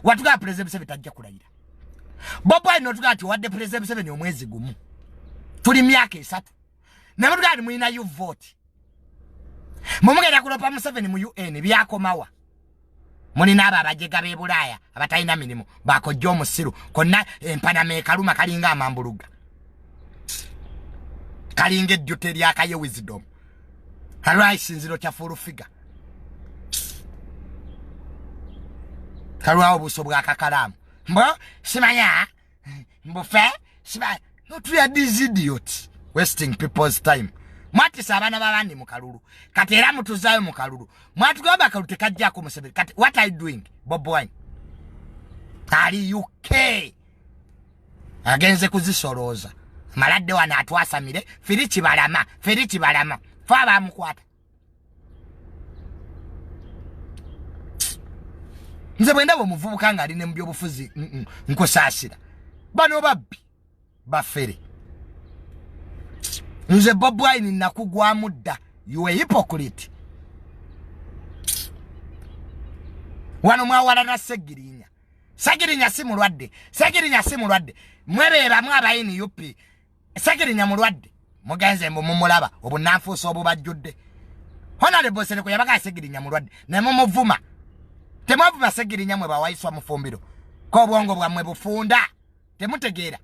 Watugamba President Museveni tajja kulayira. Bobi Wine n'otugamba nti owadde President Museveni omwezi gumu, tuli myaka 3, ne mutugamba nti mulina you vote, mumugenda kulopa Museveni mu UN. Byakomawa? Mulina abo abajega b'e Bulaaya abatalina mirimu, bakojja omusiru konna empanama ekaluma kalinga amambuluga, kalinga eddyoto eryakaye wisdom kalwa ekisinziro kya full figure, kalwawo obuuso bwakakalaamu mbo simanya mbufe siba not. We are these idiots wasting people's time. Mwatisa abaana b'abandi mu kalulu, kati era mutuzaayo mu kalulu. Mwatugamba akalulu tekajjako Museveni. Kati what are you doing? Bobi Wine ali UK, agenze kuzisolooza maladde wano atwasamire. Firi kibalama, firi kibalama, fe abamukwata. Nze bwe ndaba omuvubuka ng'ali ne mu byobufuzi, nkusaasira. Bano babbi, bafere. Nze Bobi Wine nakugwamu dda. You a hypocrite. Wano mwawalana Segirinya, Segirinya si mulwadde, Segirinya si mulwadde. Mwebeeramu aba NUP, Segirinya mulwadde. Mugenze mbu mumulaba obunanfuusi obubajjudde. Honorable Sereko yabaga Segirinya mulwadde ne mumuvuma. Temwavuma Segirinya mwe bawayiswa mufumbiro ko obwongo bwammwe bufunda, temutegeera.